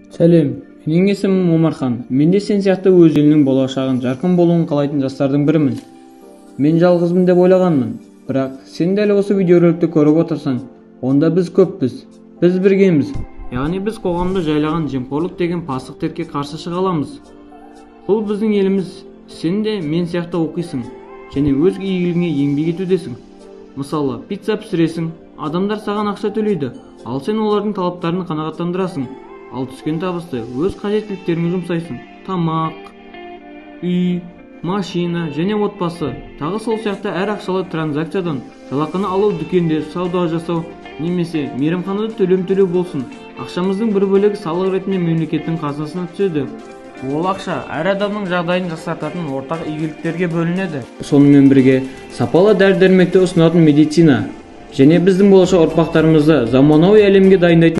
Сәлем, менің есімім Омархан. Мен де сен сияқты өз елінің болашағын жарқын болуын қалайтын жастардың бірімін. Мен жалғызбын деп ойлағанмын, бірақ сен дәл осы видеороликті көріп отырсаң, онда біз көппіз, біз біргеміз. Яғни біз қоғамды жайлаған жемқорлық деген пасық дертке қарсы шыға аламыз. Бұл біздің еліміз, сен де мен сияқты оқисың және өз игілігіңе еңбек етудесің. Мысалы, пицца пісіресің, адамдар саған ақша төлейді, ал сен олардың талаптарын қанағаттандырасың. Ал түскен табысты өз қажеттіліктеріңе жұмсайсың. Тамақ, үй, машина және отбасы. Тағы сол сияқты әр ақшалы транзакциядан жалақыны алу, дүкенде сауда жасау немесе мейрамханада төлем төлеу болсын. Ақшамыздың бір бөлігі салық ретінде мемлекеттің қазынасына түседі. Ол ақша әр адамның жағдайын жақсартатын ортақ игіліктерге бөлінеді. Сонымен бірге сапалы дәрі-дәрмекті ұсынатын медицина және біздің болашақ ұрпақтарымызды заманауи әлемге дайындайтын